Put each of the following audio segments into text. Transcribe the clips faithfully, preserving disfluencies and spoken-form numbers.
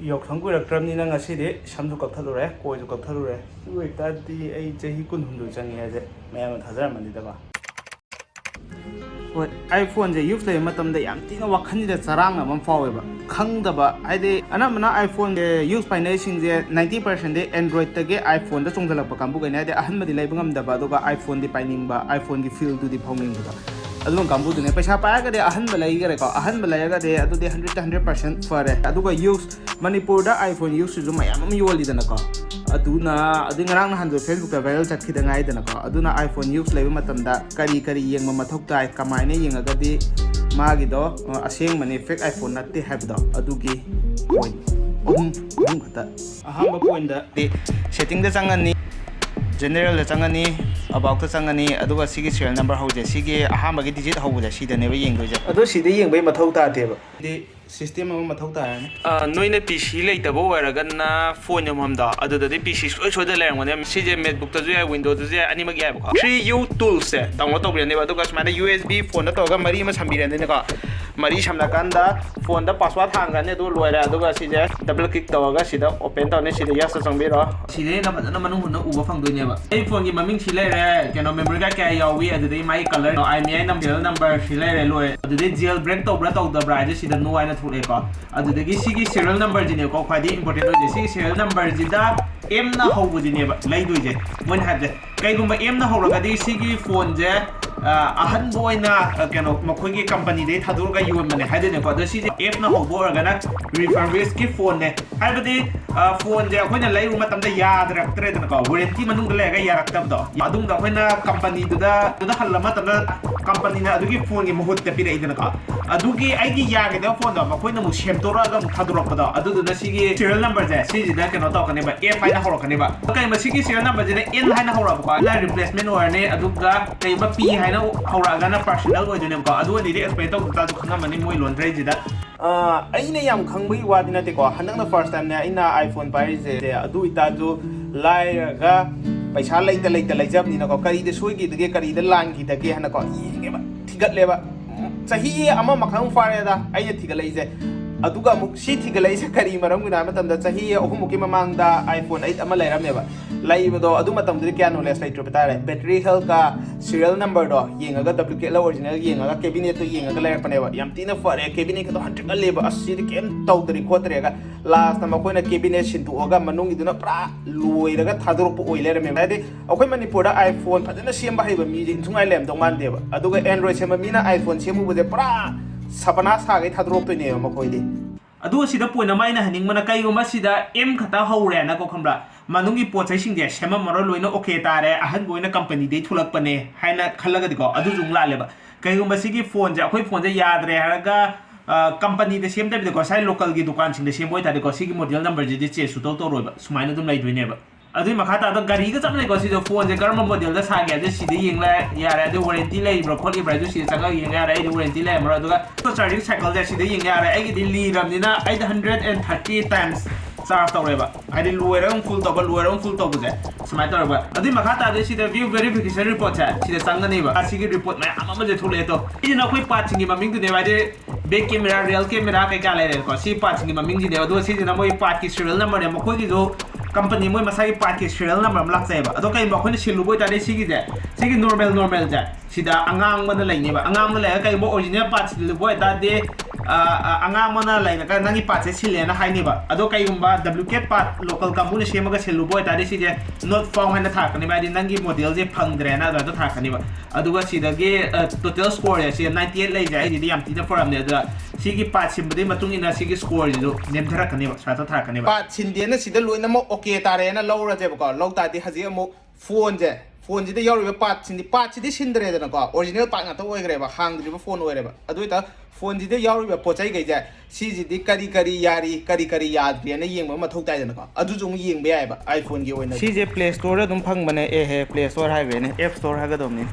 ꯌꯥꯎꯁꯪ ꯀꯨꯏꯔꯛꯇ꯭ꯔꯕꯅꯤꯅ ꯉꯁꯤꯗꯤ ꯁꯝꯁꯨ ꯀꯛꯊꯠꯂꯨꯔꯦ, ꯀꯣꯏꯁꯨ ꯀꯛꯊꯠꯂꯨꯔꯦ꯫ ꯑꯗꯨ ꯑꯣꯏꯇꯥꯔꯗꯤ ꯑꯩ ꯆꯍꯤ ꯀꯨꯟꯍꯨꯝꯗꯣꯏ ꯆꯪꯉꯦ ꯍꯥꯏꯁꯦ ꯃꯌꯥꯝꯅ ꯊꯥꯖꯔꯝꯃꯅꯤꯗꯀꯣ꯫ ꯍꯣꯏ, iPhone-ꯁꯦ use ꯂꯩꯕ ꯃꯇꯝꯗ ꯌꯥꯝ ꯊꯤꯅ ꯋꯥꯈꯜꯁꯤꯗ ꯆꯔꯥꯡꯅꯕ ꯑꯃ ꯐꯥꯎꯋꯦꯕ꯫ ꯈꯪꯗꯕ ꯍꯥꯏꯗꯤ, ꯑꯅꯝꯕꯅ iPhone-ꯁꯦ use ꯄꯥꯏꯅꯔꯤꯁꯤꯡꯁꯦ ninety percent-ꯗꯤ Android-ꯇꯒꯤ iPhone-ꯗ ꯆꯣꯡꯁꯤꯜꯂꯛꯄ ꯀꯥꯡꯕꯨꯈꯩꯅꯦ꯫ ꯍꯥꯏꯗꯤ, ꯑꯍꯟꯕꯗꯤ ꯂꯩꯕ ꯉꯝꯗꯕ, ꯑꯗꯨꯒ iPhone-ꯗꯤ ꯄꯥꯏꯅꯤꯡꯕ, iPhone-ꯒꯤ feel-ꯗꯨꯗꯤ ꯐꯥꯎꯅꯤꯡꯕꯗꯣ, ꯑꯗꯨꯒꯨꯝꯕ ꯀꯥꯡꯕꯨꯗꯨꯅꯦ꯫ ꯄꯩꯁꯥ ꯄꯥꯏꯔꯒꯗꯤ ꯑꯍꯟꯕ ꯂꯩꯈꯔꯦꯀꯣ, ꯑꯍꯟꯕ ꯂꯩꯔꯒꯗꯤ ꯑꯗꯨꯗꯤ hundred to hundred percent ꯐꯔꯦ꯫ ꯑꯗꯨꯒ use, ꯃꯅꯤꯄꯨꯔꯗ iPhone use-ꯁꯤꯁꯨ ꯃꯌꯥꯝ ꯑꯃ ꯌꯣꯜꯂꯤꯗꯅꯀꯣ꯫ ꯑꯗꯨꯅ, ꯑꯗꯨ ꯉꯔꯥꯡ ꯅꯍꯥꯟꯗꯣ Facebook-ꯇ viral ꯆꯠꯈꯤꯗ ꯉꯥꯏꯗꯅꯀꯣ꯫ ꯑꯗꯨꯅ iPhone use ꯂꯩꯕ ꯃꯇꯝꯗ ꯀꯔꯤ ꯀꯔꯤ ꯌꯦꯡꯕ ꯃꯊꯧ ꯇꯥꯏ, ꯀꯃꯥꯏꯅ ꯌꯦꯡꯉꯒꯗꯤ ꯃꯥꯒꯤꯗꯣ, ꯑ, ꯑꯁꯦꯡꯕꯅꯤ, fake iPhone ꯅꯠꯇꯦ ꯍꯥꯏꯕꯗꯣ, ꯑꯗꯨꯒꯤ point ꯑꯍꯨꯝ, ꯑꯍꯨꯝ ꯈꯛꯇ꯫ ꯑꯍꯥꯟꯕ point-ꯗꯤ setting-ꯗ ꯆꯪꯉꯅꯤ, general-ꯗ ꯆꯪꯉꯅꯤ, about-ꯇ ꯆꯪꯉꯅꯤ, ꯑꯗꯨꯒ ꯁꯤꯒꯤ serial number ꯍꯧꯁꯦ, ꯁꯤꯒꯤ ꯑꯍꯥꯟꯕꯒꯤ digit ꯍꯧꯕꯁꯦ, ꯁꯤꯗꯅꯦꯕ ꯌꯦꯡꯗꯣꯏꯁꯦ꯫ ꯑꯗꯣ ꯁꯤꯗ ꯌꯦꯡꯕꯒꯤ ꯃꯊꯧ ꯇꯥꯗꯦꯕ꯫ ꯁꯤꯗꯤ system ꯑꯃ ꯃꯊꯧ ꯇꯥꯔꯅꯤ꯫ ꯑ, ꯅꯣꯏꯅ P C ꯂꯩꯇꯕ ꯑꯣꯏꯔꯒꯅ phone ꯌꯣꯟꯐꯝꯗꯣ, ꯑꯗꯨꯗꯗꯤ P C ꯁꯨꯡꯁꯣꯏ ꯁꯣꯏꯗꯅ ꯂꯩꯔꯝꯒꯅꯤ꯫ ꯁꯤꯁꯦ MacBook-ꯇꯁꯨ ꯌꯥꯏ, Windows-ꯇꯁꯨ ꯌꯥꯏ, ꯑꯅꯤꯃꯛ ꯌꯥꯏꯕꯀꯣ꯫ Three U Tools-ꯁꯦ download ꯇꯧꯕꯤꯔꯅꯦꯕ, ꯑꯗꯨꯒ ꯁꯨꯃꯥꯏꯅ USB phone-ꯗ ꯇꯧꯔꯒ ꯃꯔꯤ ꯑꯃ ꯁꯝꯕꯤꯔꯅꯤꯅꯀꯣ꯫ ꯃꯔꯤ ꯁꯝꯅꯀꯥꯟꯗ phone-ꯗ password ꯍꯥꯡꯈ꯭ꯔꯅꯤ, ꯑꯗꯨ ꯂꯣꯏꯔꯦ꯫ ꯑꯗꯨꯒ ꯁꯤꯁꯦ double click ꯇꯧꯔꯒ ꯁꯤꯗ open ꯇꯧꯅꯤ, ꯁꯤꯗ yes-ꯇ ꯆꯪꯕꯤꯔꯣ꯫ ꯁꯤꯗ ꯍꯦꯟꯅ ꯐꯖꯅ ꯃꯅꯨꯡ ꯍꯨꯠꯅ ꯎꯕ ꯐꯪꯗꯣꯏꯅꯦꯕ꯫ ꯑꯩ phone-ꯒꯤ ꯃꯃꯤꯡ ꯁꯤ ꯂꯩꯔꯦ, ꯀꯩꯅꯣ, memory card ꯀꯌꯥ ꯌꯥꯎꯏ, ꯑꯗꯨꯗꯒꯤ ꯃꯥꯒꯤ color, I M E I number, serial number ꯁꯤ ꯂꯩꯔꯦ, ꯂꯣꯏꯔꯦ꯫ ꯑꯗꯨꯗꯩ jailbreak ꯇꯧꯕ꯭ꯔꯥ ꯇꯧꯗꯕ꯭ꯔꯥ ꯍꯥꯏꯁꯦ ꯁꯤꯗ no ꯍꯥꯏꯅ ꯊꯣꯛꯂꯛꯑꯦꯀꯣ꯫ ꯑꯗꯨꯗꯒꯤ ꯁꯤꯒꯤ serial number-ꯁꯤꯅꯦꯀꯣ ꯈ꯭ꯋꯥꯏꯗꯒꯤ important ꯑꯣꯏꯁꯦ꯫ ꯁꯤꯒꯤ serial number-ꯁꯤꯗ M-ꯅ ꯍꯧꯕꯁꯤꯅꯦꯕ ꯂꯩꯗꯣꯏꯁꯦ, ꯃꯣꯏꯅ ꯍꯥꯏꯕꯁꯦ꯫ ꯀꯩꯒꯨꯝꯕ M-ꯅ ꯍꯧꯔꯒꯗꯤ ꯁꯤꯒꯤ phone-ꯁꯦ, ꯑ, ꯑꯍꯟꯕ ꯑꯣꯏꯅ, ꯑ, ꯀꯩꯅꯣ, ꯃꯈꯣꯏꯒꯤ company-ꯗꯒꯤ ꯊꯥꯗꯣꯛꯑꯒ ꯌꯣꯟꯕꯅꯦ ꯍꯥꯏꯗꯣꯏꯅꯦꯀꯣ꯫ ꯑꯗꯣ ꯁꯤꯁꯦ F-ꯅ ꯍꯧꯕ ꯑꯣꯏꯔꯒꯅ refurbished-ꯀꯤ phone-ꯅꯦ꯫ ꯍꯥꯏꯕꯗꯤ, ꯑ, phone-ꯁꯦ ꯑꯩꯈꯣꯏꯅ ꯂꯩꯔꯨꯕ ꯃꯇꯝꯗ ꯌꯥꯗꯔꯛꯇ꯭ꯔꯦꯗꯅꯀꯣ, warranty ꯃꯅꯨꯡꯗ ꯂꯩꯔꯒ ꯌꯥꯔꯛꯇꯕꯗꯣ, ꯑꯗꯨꯝꯕꯗ ꯑꯩꯈꯣꯏꯅ company-ꯗꯨꯗ, ꯑꯗꯨꯗ ꯍꯜꯂ ꯃꯇꯝꯗ company-ꯅ ꯑꯗꯨꯒꯤ phone-ꯒꯤ ꯃꯍꯨꯠꯇ ꯄꯤꯔꯛꯏꯗꯅꯀꯣ꯫ ꯑꯗꯨꯒꯤ ꯑꯩꯒꯤ ꯌꯥꯒꯤꯗꯕ phone-ꯗꯣ ꯃꯈꯣꯏꯅ ꯑꯃꯨꯛ ꯁꯦꯝꯗꯣꯔꯛꯑꯒ ꯑꯃꯨꯛ ꯊꯥꯗꯣꯔꯛꯄꯗꯣ, ꯑꯗꯨꯗꯨꯅ ꯁꯤꯒꯤ serial number-ꯁꯦ ꯁꯤꯁꯤꯗ ꯀꯩꯅꯣ ꯇꯧꯔꯛꯀꯅꯦꯕ, F ꯍꯥꯏꯅ ꯍꯧꯔꯛꯀꯅꯦꯕ꯫ ꯀꯩꯒꯨꯝꯕ ꯁꯤꯒꯤ serial number-ꯁꯤꯅ N ꯍꯥꯏꯅ ꯍꯧꯔꯛꯑꯕꯀꯣ, ꯑꯗꯨꯅ replacement ꯑꯣꯏꯔꯅꯤ, ꯑꯗꯨꯒ ꯀꯩꯒꯨꯝꯕ P ꯍꯥꯏꯅ ꯍꯧꯔꯛꯑꯒꯅ personal ꯑꯣꯏꯗꯣꯏꯅꯦꯕꯀꯣ꯫ ꯑꯗꯨ ꯑꯣꯏꯅꯗꯤ explain ꯇꯧꯗ ꯇꯥꯔꯁꯨ ꯈꯪꯉꯝꯃꯅꯤ ꯃꯣꯏ ꯂꯣꯟꯊ꯭ꯔꯩꯁꯤꯗ꯫ ꯑ, ꯑꯩꯅ ꯌꯥꯝ ꯈꯪꯕꯒꯤ ꯋꯥꯗꯤ ꯅꯠꯇꯦꯀꯣ, ꯍꯟꯗꯛꯅ first time-ꯅꯦ ꯑꯩꯅ iPhone ꯄꯥꯏꯔꯤꯁꯦ꯫ ꯑꯗꯨ ꯑꯣꯏꯇꯥꯔꯁꯨ ꯂꯥꯏꯔꯒ ꯄꯩꯁꯥ ꯂꯩꯇ ꯂꯩꯇ ꯂꯩꯖꯕꯅꯤꯅꯀꯣ, ꯀꯔꯤꯗ ꯁꯣꯏꯈꯤꯗꯒꯦ, ꯀꯔꯤꯗ ꯂꯥꯟꯈꯤꯗꯒꯦ ꯍꯥꯏꯅꯀꯣ ꯌꯦꯡꯉꯦꯕ, ꯊꯤꯒꯠꯂꯦꯕ꯫ ꯆꯍꯤ ꯑꯃ ꯃꯈꯥꯏꯃꯨꯛ ꯐꯥꯔꯦꯗ ꯑꯩꯅ ꯊꯤꯒꯠꯂꯛꯏꯁꯦ꯫ ꯑꯗꯨꯒ ꯑꯃꯨꯛ ꯁꯤ ꯊꯤꯒꯠꯂꯛꯏꯁꯦ ꯀꯔꯤ ꯃꯔꯝꯒꯤꯅꯣ ꯍꯥꯏꯕ ꯃꯇꯝꯗ, ꯆꯍꯤ ꯑꯍꯨꯝꯃꯨꯛꯀꯤ ꯃꯃꯥꯡꯗ iPhone eight ꯑꯃ ꯂꯩꯔꯝꯃꯦꯕ꯫ ꯂꯩꯕꯗꯣ ꯑꯗꯨ ꯃꯇꯝꯗꯨꯗꯤ ꯀꯌꯥ knowledge ꯂꯩꯇ꯭ꯔꯕ ꯇꯥꯔꯦ, battery healthꯀ serial numberꯗꯣ ꯌꯦꯡꯉꯒ, duplicate ꯂ original ꯌꯦꯡꯉꯒ, cabinetꯇꯣ ꯌꯦꯡꯉꯒ ꯂꯩꯔꯛꯄꯅꯦꯕ꯫ ꯌꯥꯝ ꯊꯤꯅ ꯐꯔꯦ, cabinetꯀꯗꯣ ꯍꯟꯗ꯭ꯔꯛꯍꯜꯂꯦꯕ, ꯑꯁ ꯁꯤꯗꯤ ꯀꯩꯝ ꯇꯧꯗ꯭ꯔꯤ ꯈꯣꯠꯇ꯭ꯔꯦꯒ꯫ Lastꯇ ꯃꯈꯣꯏꯅ cabinet ꯁꯤꯟꯗꯣꯛꯑꯒ ꯃꯅꯨꯡꯒꯤꯗꯨꯅ ꯄꯨꯔꯥ ꯂꯣꯏꯔꯒ ꯊꯥꯗꯣꯔꯛꯄ ꯑꯣꯏ ꯂꯩꯔꯝꯃꯦꯕ꯫ ꯍꯥꯏꯗꯤ ꯑꯩꯈꯣꯏ ꯃꯅꯤꯄꯨꯔꯗ iPhone ꯐꯖꯅ ꯁꯦꯝꯕ ꯍꯩꯕ ꯃꯤꯁꯦ ꯏꯟꯊꯨꯡꯉꯥꯏ ꯂꯩꯔꯝꯗꯧ ꯃꯥꯟꯗꯦꯕ꯫ ꯑꯗꯨꯒ Android ꯁꯦꯝꯕ ꯃꯤꯅ iPhone ꯁꯦꯝꯃꯨꯕꯁꯦ ꯄꯨꯔꯥ ꯁꯄꯅꯥ ꯁꯥꯒꯩ ꯊꯥꯗꯣꯔꯛꯇꯣꯏꯅꯦꯕ ꯃꯈꯣꯏꯗꯤ꯫ ꯑꯗꯨꯒ ꯁꯤꯗ point ꯑꯃ ꯑꯩꯅ ꯍꯥꯏꯅꯤꯡꯕꯅ, ꯀꯩꯒꯨꯝꯕ ꯁꯤꯗ M ꯈꯛꯇ ꯍꯧꯔꯦꯅꯀꯣ, ꯈꯪꯕ꯭ꯔꯥ? ꯃꯅꯨꯡꯒꯤ ꯄꯣꯠ ꯆꯩꯁꯤꯡꯁꯦ ꯁꯦꯝꯃꯝꯃꯔꯣꯏ, ꯂꯣꯏꯅ okay ꯇꯥꯔꯦ, ꯑꯍꯟꯕ ꯑꯣꯏꯅ companyꯗꯩ ꯊꯣꯛꯂꯛꯄꯅꯦ ꯍꯥꯏꯅ ꯈꯜꯂꯒꯗꯤꯀꯣ, ꯑꯗꯨꯁꯨ ꯑꯃꯨꯛ ꯂꯥꯜꯂꯦꯕ꯫ ꯀꯩꯒꯨꯝꯕ ꯁꯤꯒꯤ phoneꯁꯦ, ꯑꯩꯈꯣꯏ phoneꯁꯦ ꯌꯥꯗ꯭ꯔꯦ ꯍꯥꯏꯔꯒ, ꯑ, companyꯗ ꯁꯦꯝꯗꯕꯤꯗꯀꯣ, ꯉꯁꯥꯏ localꯒꯤ ꯗꯨꯀꯥꯟꯁꯤꯡꯗ ꯁꯦꯝꯕ ꯑꯣꯏꯇꯥꯔꯗꯤꯀꯣ, ꯁꯤꯒꯤ model numberꯁꯤꯗꯤ changeꯁꯨ ꯇꯧ ꯇꯧꯔꯣꯏꯕ, ꯁꯨꯃꯥꯏꯅ ꯑꯗꯨꯝ ꯂꯩꯗꯣꯏꯅꯦꯕ꯫ ꯑꯗꯨꯏ ꯃꯈꯥ ꯇꯥꯕꯗ ꯒꯥꯔꯤꯒ ꯆꯞ ꯃꯥꯟꯅꯩꯀꯣ꯫ ꯁꯤꯗ phoneꯁꯦ ꯀꯔꯝꯕ modelꯗ ꯁꯥꯒꯦ ꯍꯥꯏꯕꯁꯦ ꯁꯤꯗ ꯌꯦꯡ ꯂꯩ-, ꯌꯥꯔꯦ꯫ ꯑꯗꯩ warranty ꯂꯩꯕ꯭ꯔꯥ ꯈꯣꯠꯂꯤꯕ꯭ꯔꯥ ꯍꯥꯏꯗꯨ ꯁꯤꯗ ꯆꯪꯉꯒ ꯌꯦꯡ ꯌꯥꯔꯦ꯫ ꯑꯩꯗꯤ warranty ꯂꯩꯔꯝꯃꯔꯣꯏ꯫ ꯑꯗꯨꯒ charging cycleꯁꯦ ꯁꯤꯗ ꯌꯦꯡ ꯌꯥꯔꯦ꯫ ꯑꯩꯒꯤꯗꯤ ꯂꯤꯔꯕꯅꯤꯅ eight hundred and thirty times charge ꯇꯧꯔꯦꯕ꯫ ꯍꯥꯏꯗꯤ ꯂꯣꯏꯔꯒ ꯑꯃꯨꯛ full ꯇꯧꯕ, ꯂꯣꯏꯔꯒ ꯑꯃꯨꯛ full ꯇꯧꯕꯁꯦ ꯁꯨꯃꯥꯏꯅ ꯇꯧꯔꯦꯕ꯫ ꯑꯗꯨꯏ ꯃꯈꯥ ꯇꯥꯕꯗ ꯁꯤꯗ view verification reportꯁꯦ ꯁꯤꯗ ꯆꯪꯒꯅꯦꯕ꯫ ꯑꯁꯤꯒꯤ report ꯃꯌꯥꯝ ꯑꯃꯁꯦ ꯊꯣꯛꯂꯛꯑꯦ꯫ ꯑꯗꯣ ꯁꯤꯁꯤꯅ ꯑꯩꯈꯣꯏ partꯁꯤꯡꯒꯤ ꯃꯃꯤꯡꯗꯨꯅꯦꯕ꯫ ꯍꯥꯏꯗꯤ back camera, rear camera ꯀꯩꯀꯥ ꯂꯩꯔꯦꯀꯣ꯫ ꯁꯤ partꯁꯤꯡꯒꯤ ꯃꯃꯤꯡꯁꯤꯅꯦꯕ꯫ ꯑꯗꯨꯒ ꯁꯤꯁꯤꯅ ꯃꯣꯏ partꯀꯤ serial numberꯅꯦ꯫ ꯃꯈꯣꯏꯒꯤꯁꯨ company ꯃꯣꯏ ꯃꯁꯥꯒꯤ partꯀꯤ serial number ꯑꯃ ꯂꯥꯛꯆꯩꯑꯕ꯫ ꯑꯗꯣ ꯀꯩꯒꯨꯝꯕ ꯑꯩꯈꯣꯏꯅ ꯁꯤꯜꯂꯨꯕ ꯑꯣꯏꯇꯥꯔꯗꯤ ꯁꯤꯒꯤꯁꯦ, ꯁꯤꯒꯤ normal normalꯁꯦ ꯁꯤꯗ ꯑꯉꯥꯡꯕꯅ ꯂꯩꯅꯦꯕ꯫ ꯑꯉꯥꯡꯕ ꯂꯩꯔꯒ ꯀꯩꯒꯨꯝꯕ original part ꯁꯤꯜꯂꯨꯕ ꯑꯣꯏꯇꯥꯔꯗꯤ, ꯑ, ꯑ, ꯑꯉꯥꯡꯕꯅ ꯂꯩꯔꯒ ꯅꯪꯒꯤ partꯁꯦ ꯁꯤꯜꯂꯦꯅ ꯍꯥꯏꯅꯦꯕ꯫ ꯑꯗꯣ ꯀꯩꯒꯨꯝꯕ duplicate part local ꯀꯥꯡꯕꯨꯅ ꯁꯦꯝꯃꯒ ꯁꯤꯜꯂꯨꯕ ꯑꯣꯏꯇꯥꯔꯗꯤ ꯁꯤꯁꯦ not found ꯍꯥꯏꯅ ꯊꯥꯔꯛꯀꯅꯦꯕ꯫ ꯍꯥꯏꯗꯤ ꯅꯪꯒꯤ modelꯁꯦ ꯐꯪꯗ꯭ꯔꯦꯅ ꯑꯗꯨꯃꯥꯏꯅ ꯊꯥꯔꯛꯀꯅꯦꯕ꯫ ꯑꯗꯨꯒ ꯁꯤꯗꯒꯤ, ꯑ, total scoreꯁꯦ ꯁꯤꯗ ninety eight ꯂꯩꯁꯦ ꯑꯩꯒꯤꯗꯤ ꯌꯥꯝ ꯊꯤꯅ ꯐꯔꯝꯅꯦ꯫ ꯑꯗꯨꯗ ꯁꯤꯒꯤ part ꯁꯤꯟꯕꯗꯨꯒꯤ ꯃꯇꯨꯡ ꯏꯟꯅ ꯁꯤꯒꯤ scoreꯁꯤꯁꯨ ꯅꯦꯝꯊꯔꯛꯀꯅꯦꯕ, ꯁꯨꯃꯥꯏꯅ ꯊꯥꯔꯛꯀꯅꯦꯕ꯫ Part ꯁꯤꯟꯗꯦꯅ ꯁꯤꯗ ꯂꯣꯏꯅꯃꯛ okay ꯇꯥꯔꯦꯅ ꯂꯧꯔꯁꯦꯕꯀꯣ꯫ ꯂꯧ ꯇꯥꯔꯗꯤ ꯍꯧꯖꯤꯛ ꯑꯃꯨꯛ phoneꯁꯦ, phoneꯁꯤꯗ ꯌꯥꯎꯔꯤꯕ partꯁꯤꯡꯗꯤ, partꯁꯤꯗꯤ ꯁꯤꯟꯗ꯭ꯔꯦꯗꯅꯀꯣ, original part ꯉꯥꯛꯇ ꯑꯣꯏꯈ꯭ꯔꯦꯕ, ꯍꯥꯡꯗ꯭ꯔꯤꯕ phone ꯑꯣꯏꯔꯦꯕ꯫ ꯑꯗꯨ ꯑꯣꯏꯇꯥꯔ phoneꯁꯤꯗ ꯌꯥꯎꯔꯤꯕ ꯄꯣꯠ ꯆꯩꯈꯩꯁꯦ ꯁꯤꯁꯤꯗꯤ ꯀꯔꯤ ꯀꯔꯤ ꯌꯥꯔꯤ, ꯀꯔꯤ ꯀꯔꯤ ꯌꯥꯗ꯭ꯔꯤꯅ ꯌꯦꯡꯕ ꯃꯊꯧ ꯇꯥꯏꯗꯅꯀꯣ꯫ ꯑꯗꯨꯁꯨ ꯑꯃꯨꯛ ꯌꯦꯡꯕ ꯌꯥꯏꯑꯕ iPhoneꯒꯤ ꯑꯣꯏꯅ꯫ ꯁꯤꯁꯦ Play Storeꯗ ꯑꯗꯨꯝ ꯐꯪꯕꯅꯦ꯫ ꯑꯦꯍꯦ, Play Store ꯍꯥꯏꯈ꯭ꯔꯦꯅꯦ, App Store ꯍꯥꯏꯒꯗꯧꯕꯅꯤ꯫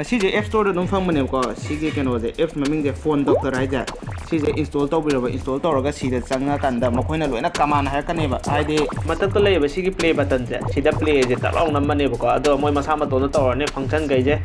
ꯁꯤꯁꯦ App Storeꯗ ꯑꯗꯨꯝ ꯐꯪꯕꯅꯦꯕꯀꯣ꯫ ꯁꯤꯒꯤ ꯀꯩꯅꯣꯁꯦ, apps ꯃꯃꯤꯡꯁꯦ Phone Doctor ꯍꯥꯏꯁꯦ꯫ ꯁꯤꯁꯦ install ꯇꯧꯕꯤꯔꯕ, install ꯇꯧꯔꯒ ꯁꯤꯗ ꯆꯪꯉꯀꯥꯟꯗ ꯃꯈꯣꯏꯅ ꯂꯣꯏꯅ command ꯍꯥꯏꯔꯛꯀꯅꯦꯕ꯫ ꯍꯥꯏꯗꯤ ꯃꯊꯛꯇ ꯂꯩꯌꯦꯕ ꯁꯤꯒꯤ play buttonꯁꯦ, ꯁꯤꯗ playꯁꯦ ꯇꯛ ꯂꯥꯎ ꯅꯝꯃꯅꯦꯕꯀꯣ꯫ ꯑꯗꯣ ꯃꯣꯏ ꯃꯁꯥ ꯃꯇꯣꯟꯗ ꯇꯧꯔꯅꯤ functionꯈꯩꯁꯦ꯫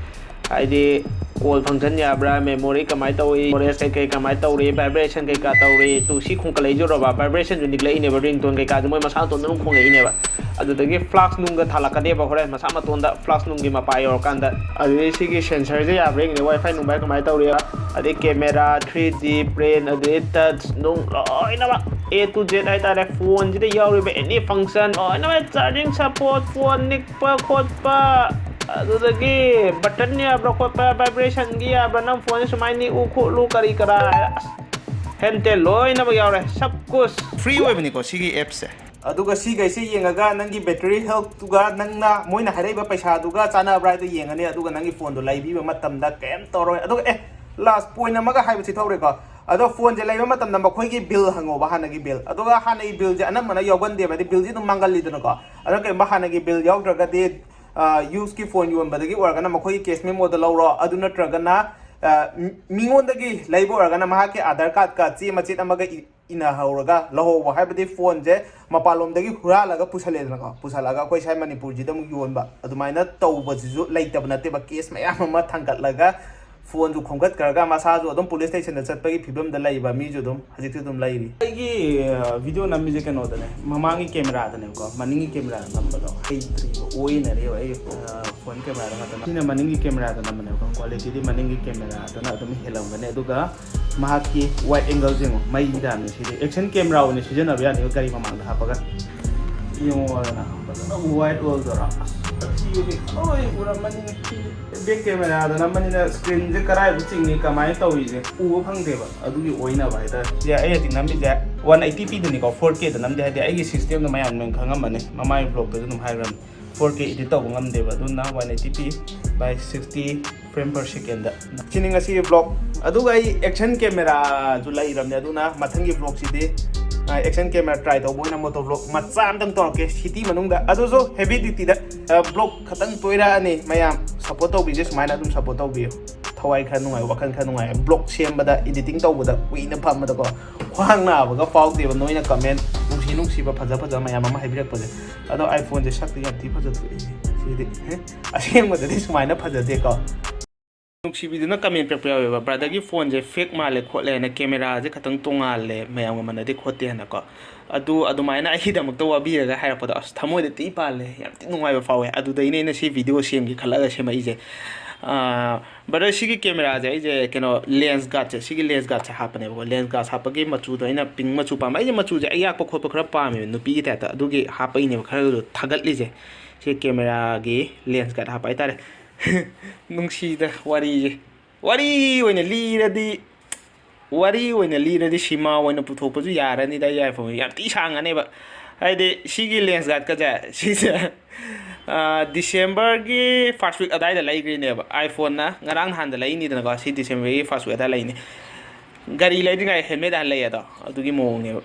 ꯍꯥꯏꯗꯤ ꯀꯣꯜ ꯐꯪꯁꯟ ꯌꯥꯕ꯭ꯔꯥ, ꯃꯦꯃꯣꯔꯤ ꯀꯃꯥꯏꯅ ꯇꯧꯏ, ꯁ꯭ꯇꯣꯔꯦꯖ ꯀꯩꯀꯩ ꯀꯃꯥꯏꯅ ꯇꯧꯔꯤ, ꯚꯥꯏꯕ꯭ꯔꯦꯁꯟ ꯀꯩꯀꯥ ꯇꯧꯔꯤ, ꯇꯨ ꯁꯤ ꯈꯣꯡꯀꯠꯂꯛꯏꯁꯨꯔꯕ, ꯚꯥꯏꯕ꯭ꯔꯦꯁꯟꯁꯨ ꯅꯤꯛꯂꯛꯏꯅꯦꯕ, ꯔꯤꯡꯇꯣꯟ ꯀꯩꯀꯥꯁꯦ ꯃꯣꯏ ꯃꯁꯥ ꯃꯇꯣꯟꯗ ꯑꯗꯨꯝ ꯈꯣꯡꯉꯛꯏꯅꯦꯕ꯫ ꯑꯗꯨꯗꯒꯤ ꯐ꯭ꯂꯥꯛꯁ ꯅꯨꯡꯒ ꯊꯥꯜꯂꯛꯀꯅꯦꯕ ꯍꯣꯔꯦꯟ ꯃꯁꯥ ꯃꯇꯣꯟꯗ ꯐ꯭ꯂꯥꯛꯁ ꯅꯨꯡꯒꯤ ꯃꯄꯥ ꯌꯧꯔꯀꯥꯟꯗ꯫ ꯑꯗꯨꯗꯒꯤ ꯁꯤꯒꯤ ꯁꯦꯟꯁꯔꯁꯦ ꯌꯥꯕ꯭ꯔꯥ ꯌꯦꯡꯒꯅꯤ, ꯋꯥꯏ ꯐꯥꯏ ꯅꯨꯡ ꯐꯥꯏ ꯀꯃꯥꯏꯅ ꯇꯧꯔꯤ, ꯑꯗꯩ ꯀꯦꯃꯦꯔꯥ, ꯊ꯭ꯔꯤ ꯗꯤ ꯄ꯭ꯔꯤꯟ, ꯑꯗꯨꯗꯒꯤ ꯇꯆ ꯅꯨꯡ ꯂꯣꯏꯅꯃꯛ, A to Z ꯍꯥꯏꯇꯥꯔꯦ, ꯐꯣꯟꯁꯤꯗ ꯌꯥꯎꯔꯤꯕ ꯑꯦꯅꯤ ꯐꯪꯁꯟ ꯂꯣꯏꯅꯃꯛ, ꯆꯥꯔꯖꯤꯡ ꯁꯄꯣꯔꯠ, ꯐꯣꯟ ꯅꯤꯛꯄ ꯈꯣꯠꯄ, ꯑꯗꯨꯗꯒꯤ ꯕꯇꯟ ꯌꯥꯕ꯭ꯔꯥ ꯈꯣꯠꯄ, ꯚꯥꯏꯕ꯭ꯔꯦꯁꯟꯒꯤ ꯌꯥꯕ꯭ꯔꯥ, ꯅꯪ ꯐꯣꯟꯁꯦ ꯁꯨꯃꯥꯏꯅ ꯅꯤꯛꯎ ꯈꯣꯠꯂꯨ ꯀꯔꯤ ꯀꯔꯥ, ꯑꯁ, ꯍꯦꯟꯇꯦꯜ ꯂꯣꯏꯅꯃꯛ ꯌꯥꯎꯔꯦ, ꯁꯕ ꯀꯨꯁ꯫ ꯐ꯭ꯔꯤ ꯑꯣꯏꯕꯅꯤꯀꯣ ꯁꯤꯒꯤ ꯑꯦꯞꯁꯦ꯫ ꯑꯗꯨꯒ ꯁꯤꯈꯩꯁꯦ ꯌꯦꯡꯉꯒ ꯅꯪꯒꯤ ꯕꯦꯇꯔꯤ ꯍꯦꯜꯠꯇꯨꯒ ꯅꯪꯅ ꯃꯣꯏꯅ ꯍꯥꯏꯔꯛꯏꯕ ꯄꯩꯁꯥꯗꯨꯒ ꯆꯥꯟꯅꯕ꯭ꯔꯥ ꯍꯥꯏꯗꯣ ꯌꯦꯡꯉꯅꯤ꯫ ꯑꯗꯨꯒ ꯅꯪꯒꯤ ꯐꯣꯟꯗꯣ ꯂꯩꯕꯤꯕ ꯃꯇꯝꯗ ꯀꯩꯝ ꯇꯧꯔꯣꯏ꯫ ꯑꯗꯨꯒ ꯑꯦ, ꯂꯥꯁ ꯄꯣꯏꯟ ꯑꯃꯒ ꯍꯥꯏꯕꯁꯤ ꯊꯧꯔꯦꯀꯣ꯫ ꯑꯗꯣ ꯐꯣꯟꯁꯦ ꯂꯩꯕ ꯃꯇꯝꯗ ꯃꯈꯣꯏꯒꯤ ꯕꯤꯜ ꯍꯪꯉꯣꯕ, ꯍꯥꯟꯅꯒꯤ ꯕꯤꯜ꯫ ꯑꯗꯨꯒ ꯍꯥꯟꯅꯒꯤ ꯕꯤꯜꯁꯦ ꯑꯅꯝꯕꯅ ꯌꯥꯎꯒꯟꯗꯦꯕ, ꯍꯥꯏꯗꯤ ꯕꯤꯜꯁꯦ ꯑꯗꯨꯝ ꯃꯥꯡꯒꯜꯂꯤꯗꯅꯀꯣ꯫ ꯑꯗꯨꯅ ꯀꯩꯒꯨꯝꯕ ꯍꯥꯟꯅꯒꯤ ꯕꯤꯜ ꯌꯥꯎꯗ꯭ꯔꯒꯗꯤ, ꯌꯨꯁꯀꯤ ꯐꯣꯟ ꯌꯣꯟꯕꯗꯒꯤ ꯑꯣꯏꯔꯒꯅ ꯃꯈꯣꯏꯒꯤ ꯀꯦꯁ ꯃꯦꯃꯣꯗ ꯂꯧꯔꯣ꯫ ꯑꯗꯨ ꯅꯠꯇ꯭ꯔꯒꯅ, ꯑ, ꯃꯤ-, ꯃꯤꯉꯣꯟꯗꯒꯤ ꯂꯩꯕ ꯑꯣꯏꯔꯒꯅ ꯃꯍꯥꯛꯀꯤ ꯑꯥꯙꯥꯔ ꯀꯥꯔꯗꯀ ꯆꯦ ꯃꯆꯦꯠ ꯑꯃꯒ ꯏ-, ꯏꯟꯅꯍꯧꯔꯒ ꯂꯧꯍꯧꯕ꯫ ꯍꯥꯏꯕꯗꯤ ꯐꯣꯟꯁꯦ ꯃꯄꯥꯟꯂꯣꯝꯗꯒꯤ ꯍꯨꯔꯥꯜꯂꯒ ꯄꯨꯁꯜꯂꯦꯗꯅꯀꯣ, ꯄꯨꯁꯜꯂꯒ ꯑꯩꯈꯣꯏ ꯁ꯭ꯋꯥꯏ ꯃꯅꯤꯄꯨꯔꯁꯤꯗ ꯑꯃꯨꯛ ꯌꯣꯟꯕ, ꯑꯗꯨꯃꯥꯏꯅ ꯇꯧꯕꯁꯤꯁꯨ ꯂꯩꯇꯕ ꯅꯠꯇꯦꯕ꯫ ꯀꯦꯁ ꯃꯌꯥꯝ ꯑꯃ ꯊꯥꯡꯒꯠꯂꯒ ꯐꯣꯟꯁꯨ ꯈꯣꯝꯒꯠꯈ꯭ꯔꯒ ꯃꯁꯥꯁꯨ ꯑꯗꯨꯝ ꯄꯨꯂꯤꯁ ꯁ꯭ꯇꯦꯁꯟꯗ ꯆꯠꯄꯒꯤ ꯐꯤꯕꯝꯗ ꯂꯩꯕ ꯃꯤꯁꯨ ꯑꯗꯨꯝ ꯍꯧꯖꯤꯛꯁꯨ ꯑꯗꯨꯝ ꯂꯩꯔꯤ꯫ ꯑꯩꯒꯤ, ꯑ, ꯚꯤꯗꯤꯑꯣ ꯅꯝꯃꯤꯁꯦ ꯀꯩꯅꯣꯗꯅꯦ, ꯃꯃꯥꯡꯒꯤ ꯀꯦꯃꯦꯔꯥꯗꯅꯦꯕꯀꯣ, ꯃꯅꯤꯡꯒꯤ ꯀꯦꯃꯦꯔꯥ ꯅꯝꯕꯗꯣ ꯍꯩꯇ꯭ꯔꯤꯕ, ꯑꯣꯏꯅꯔꯦꯕ꯫ ꯑꯩ, ꯑ, ꯐꯣꯟ ꯀꯦꯃꯦꯔꯥꯗ ꯉꯥꯛꯇ ꯅꯝ-, ꯁꯤꯅ ꯃꯅꯤꯡꯒꯤ ꯀꯦꯃꯦꯔꯥꯗ ꯅꯝꯕꯅꯦꯕꯀꯣ, ꯀ꯭ꯋꯥꯂꯤꯇꯤꯗꯤ ꯃꯅꯤꯡꯒꯤ ꯀꯦꯃꯦꯔꯥꯗꯨꯅ ꯑꯗꯨꯝ ꯍꯦꯜꯂꯝꯒꯅꯤ꯫ ꯑꯗꯨꯒ ꯃꯍꯥꯛꯀꯤ ꯋꯥꯏꯗ ꯑꯦꯡꯒꯜꯁꯦ ꯌꯦꯡꯉꯣ, ꯃꯩꯒꯤ ꯇꯥꯏꯞꯅꯦ ꯁꯤꯗꯤ꯫ ꯑꯦꯛꯁꯟ ꯀꯦꯃꯦꯔꯥ ꯑꯣꯏꯅ ꯁꯤꯖꯤꯟꯅꯕ ꯌꯥꯅꯤꯕ ꯒꯥꯔꯤ ꯃꯃꯥꯡꯗ ꯍꯥꯞꯄꯒ꯫ ꯌꯦꯡꯉꯣꯗꯅ ꯐꯖꯅ ꯋꯥꯏꯗ ꯑꯣꯏꯗꯣꯏꯔꯥ? ꯑꯁ, ꯑꯊꯤꯕꯗꯤ ꯂꯣꯏ ꯎꯔꯝꯃꯅꯤꯅꯦ꯫ ꯕꯦꯛ ꯀꯦꯃꯦꯔꯥꯗ ꯅꯝꯕꯅꯤꯅ ꯁ꯭ꯀ꯭ꯔꯤꯟꯁꯦ ꯀꯗꯥꯏꯗ ꯆꯤꯡꯉꯤ, ꯀꯃꯥꯏꯅ ꯇꯧꯔꯤꯁꯦ ꯎꯕ ꯐꯪꯗꯦꯕ꯫ ꯑꯗꯨꯒꯤ ꯑꯣꯏꯅꯕ ꯍꯥꯏꯇꯥꯔꯦ꯫ ꯁꯤ ꯑꯩ ꯍꯧꯖꯤꯛ ꯅꯝꯃꯤꯁꯦ ꯋꯥꯟ ꯑꯩꯠꯇꯤ ꯄꯤꯗꯅꯤꯀꯣ, ꯐꯣꯔ ꯀꯦꯗ ꯅꯝꯗꯦ, ꯍꯥꯏꯗꯤ ꯑꯩꯒꯤ ꯁꯤꯁꯇꯦꯝꯗꯣ ꯃꯌꯥꯝ ꯂꯣꯏꯅ ꯈꯪꯉꯝꯃꯅꯤ, ꯃꯃꯥꯡꯒꯤ ꯕ꯭ꯂꯣꯛꯇꯁꯨ ꯑꯗꯨꯝ ꯍꯥꯏꯈ꯭ꯔꯕꯅꯤ꯫ ꯐꯣꯔ ꯀꯦ ꯏꯗꯤꯠ ꯇꯧꯕ ꯉꯝꯗꯦꯕ, ꯑꯗꯨꯅ ꯋꯥꯟ ꯑꯩꯠꯇꯤ ꯄꯤ ꯕꯥꯏ ꯁꯤꯛꯁꯇꯤ ꯐ꯭ꯔꯦꯝ ꯄꯔ ꯁꯦꯀꯦꯟꯗ꯫ ꯁꯤꯅꯤ ꯉꯁꯤꯒꯤ ꯕ꯭ꯂꯣꯛ꯫ ꯑꯗꯨꯒ ꯑꯩ ꯑꯦꯛꯁꯟ ꯀꯦꯃꯦꯔꯥꯁꯨ ꯂꯩꯔꯕꯅꯦ, ꯑꯗꯨꯅ ꯃꯊꯪꯒꯤ ꯕ꯭ꯂꯣꯛꯁꯤꯗꯤ, ꯑ, ꯑꯦꯛꯁꯟ ꯀꯦꯃꯦꯔꯥ ꯇ꯭ꯔꯥꯏ ꯇꯧꯕ ꯑꯣꯏꯅ ꯃꯣꯇꯣ ꯕ꯭ꯂꯣꯛ ꯃꯆꯥ ꯑꯝꯇꯪ ꯇꯧꯔꯛꯀꯦ꯫ ꯁꯤꯇꯤ ꯃꯅꯨꯡꯗ ꯑꯗꯨꯁꯨ ꯍꯦꯚꯤ ꯗ꯭ꯌꯨꯇꯤꯗ, ꯑ, ꯕ꯭ꯂꯣꯛ ꯈꯇꯪ ꯇꯣꯏꯔꯛꯑꯅꯤ꯫ ꯃꯌꯥꯝ ꯁꯞꯄꯣꯔꯠ ꯇꯧꯕꯤꯁꯦ ꯁꯨꯃꯥꯏꯅ ꯑꯗꯨꯝ ꯁꯞꯄꯣꯔꯠ ꯇꯧꯕꯤꯌꯨ꯫ ꯊꯋꯥꯏ ꯈꯔ ꯅꯨꯡꯉꯥꯏ, ꯋꯥꯈꯜ ꯈꯔ ꯅꯨꯡꯉꯥꯏ꯫ ꯕ꯭ꯂꯣꯛ ꯁꯦꯝꯕꯗ, ꯏꯗꯤꯇꯤꯡ ꯇꯧꯕꯗ ꯀꯨꯏꯅ ꯐꯝꯕꯗꯀꯣ ꯈ꯭ꯋꯥꯡ ꯅꯥꯕꯒ ꯐꯥꯎꯗꯦꯕ꯫ ꯅꯣꯏꯅ ꯀꯃꯦꯟ ꯅꯨꯡꯁꯤ ꯅꯨꯡꯁꯤꯕ ꯐꯖ ꯐꯖꯕ ꯃꯌꯥꯝ ꯑꯃ ꯍꯥꯏꯕꯤꯔꯛꯄꯁꯦ꯫ ꯑꯗꯣ ꯑꯥꯏꯐꯣꯟꯁꯦ ꯁꯛꯇꯤ ꯌꯥꯝ ꯊꯤ ꯐꯖꯊꯣꯛꯏ꯫ ꯁꯤꯗꯤ, ꯍꯦ? ꯑꯁꯦꯡꯕꯗꯗꯤ ꯁꯨꯃꯥꯏꯅ ꯐꯖꯗꯦꯀꯣ꯫ ꯅꯨꯡꯁꯤꯕꯤꯗꯨꯅ ꯀꯃꯦꯟ ꯄꯤꯔꯛꯄ ꯌꯥꯎꯋꯦꯕ, "ꯕ꯭ꯔꯗꯔꯒꯤ ꯐꯣꯟꯁꯦ ꯐꯦꯛ ꯃꯥꯜꯂꯦ ꯈꯣꯠꯂꯦꯅ, ꯀꯦꯃꯦꯔꯥꯁꯦ ꯈꯤꯇꯪ ꯇꯣꯉꯥꯜꯂꯦ, ꯃꯌꯥꯝꯒ ꯃꯥꯟꯅꯗꯦ ꯈꯣꯠꯇꯦ" ꯍꯥꯏꯅꯀꯣ꯫ ꯑꯗꯨ ꯑꯗꯨꯃꯥꯏꯅ ꯑꯩꯒꯤꯗꯃꯛꯇ ꯋꯥꯕꯤꯔꯒ ꯍꯥꯏꯔꯛꯄꯗꯣ ꯑꯁ ꯊꯃꯣꯏꯗ ꯊꯤ ꯄꯥꯜꯂꯦ, ꯌꯥꯝ ꯊꯤ ꯅꯨꯡꯉꯥꯏꯕ ꯐꯥꯎꯋꯦ꯫ ꯑꯗꯨꯗꯩꯅꯦ ꯑꯩꯅ ꯁꯤ ꯚꯤꯗꯤꯑꯣ ꯁꯦꯝꯒꯦ ꯈꯜꯂꯒ ꯁꯦꯝꯃꯛꯏꯁꯦ꯫ ꯕ꯭ꯔꯗꯔ, ꯁꯤꯒꯤ ꯀꯦꯃꯦꯔꯥꯁꯦ ꯑꯩꯁꯦ ꯀꯩꯅꯣ ꯂꯦꯟꯁ ꯒꯥꯔꯗꯁꯦ, ꯁꯤꯒꯤ ꯂꯦꯟꯁ ꯒꯥꯔꯗꯁꯦ ꯍꯥꯞꯄꯅꯦꯕꯀꯣ꯫ ꯂꯦꯟꯁ ꯒꯥꯔꯗ ꯍꯥꯞꯄꯒꯤ ꯃꯆꯨꯗꯣ ꯑꯩꯅ ꯄꯤꯡ ꯃꯆꯨ ꯄꯥꯝꯕ꯫ ꯑꯩꯁꯦ ꯃꯆꯨꯁꯦ ꯑꯌꯥꯛꯄ ꯈꯣꯠꯄ ꯈꯔ ꯄꯥꯝꯃꯦꯕ, ꯅꯨꯄꯤꯒꯤ ꯇꯥꯏꯞꯇ, ꯑꯗꯨꯒꯤ ꯍꯥꯞꯄꯛꯏꯅꯦꯕ ꯈꯔ ꯊꯥꯒꯠꯂꯤꯁꯦ꯫ ꯁꯤ ꯀꯦꯃꯦꯔꯥꯒꯤ ꯂꯦꯟꯁ ꯒꯥꯔꯗ ꯍꯥꯞꯄ ꯍꯥꯏꯇꯥꯔꯦ꯫ ꯅꯨꯡꯁꯤꯗ ꯋꯥꯔꯤꯁꯦ꯫ ꯋꯥꯔꯤ ꯑꯣꯏꯅ ꯂꯤꯔꯗꯤ, ꯋꯥꯔꯤ ꯑꯣꯏꯅ ꯂꯤꯔꯗꯤ ꯁꯤꯃꯥ ꯑꯣꯏꯅ ꯄꯨꯊꯣꯛꯄꯁꯨ ꯌꯥꯔꯅꯤꯗ, ꯑꯩ iPhone ꯌꯥꯝ ꯊꯤ ꯁꯥꯡꯉꯅꯦꯕ꯫ ꯍꯥꯏꯗꯤ ꯁꯤꯒꯤ ꯂꯦꯟꯁ ꯒꯥꯔꯗꯀꯁꯦ ꯁꯤꯁꯦ, ꯑꯥ, ꯗꯤꯁꯦꯝꯕꯔꯒꯤ ꯐꯥꯔꯁ ꯋꯤꯛ ꯑꯗꯥꯏꯗ ꯂꯩꯈ꯭ꯔꯤꯅꯦꯕ꯫ iPhone-ꯅ ꯉꯔꯥꯡ ꯅꯍꯥꯟꯗ ꯂꯩꯅꯤꯗꯅꯀꯣ, ꯁꯤ ꯗꯤꯁꯦꯝꯕꯔꯒꯤ ꯐꯥꯔꯁ ꯋꯤꯛ ꯑꯗꯥꯏ ꯂꯩꯅꯤ꯫ ꯒꯥꯔꯤ ꯂꯩꯗ꯭ꯔꯤꯉꯩ ꯍꯦꯜꯃꯦꯠ ꯍꯥꯟꯅ ꯂꯩ ꯑꯗꯣ, ꯑꯗꯨꯒꯤ ꯃꯑꯣꯡꯅꯦꯕ꯫